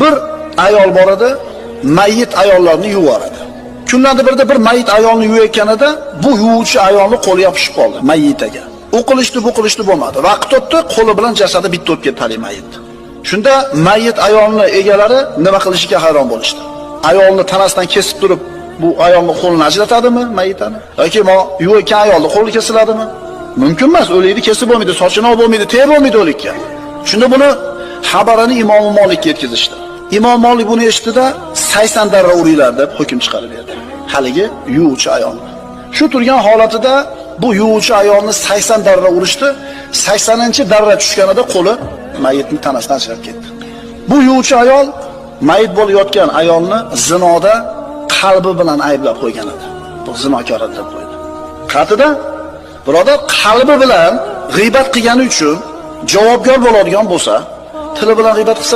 Bir ayol bor edi, mayyit ayollarni yuvar edi. Kunlarda birda bir mayyit ayolni yuvayotganida bu yuvuvchi ayolni qo'li yopishib qoldi mayyitaga. U qilishdi, bu qilishdi, bo'lmadi. Vaqt o'tdi, qo'li bilan jasadi bitta o'tib ketdi hali mayyit. Shunda mayyit ayolni egalari nima qilishiga hayron bo'lishdi. Ayolni tanasidan kesib turib, bu ayolni qo'lini ajratadimi mayyitani? Yoki mo yuvayotgan ayolni qo'li kesiladimi? Mumkin emas, o'likni kesib bo'lmaydi, sochini olib bo'lmaydi, tegib bo'lmaydi o'likka. Shunda buni xabarini Imom Molikka yetkazishdi. Imom Molik buni eshitdi-da, 80 darra uringlar deb hukm chiqarib berdi. Haligi yuvuvchi ayolni. Shu turgan holatida bu yuvuvchi ayolni 80 darra urishdi. 80-darra tushganida qo'li mayitning tanasidan ajrab ketdi. Bu yuvuvchi ayol mayit bo'lib yotgan ayolni zinoda qalbi bilan ayblab qo'ygan edi. Bu zinokor deb qo'ydi. Qatida birodar qalbi bilan g'iybat qilgani uchun javobgar bo'ladigan bo'lsa, tili bilan g'iybat qilsa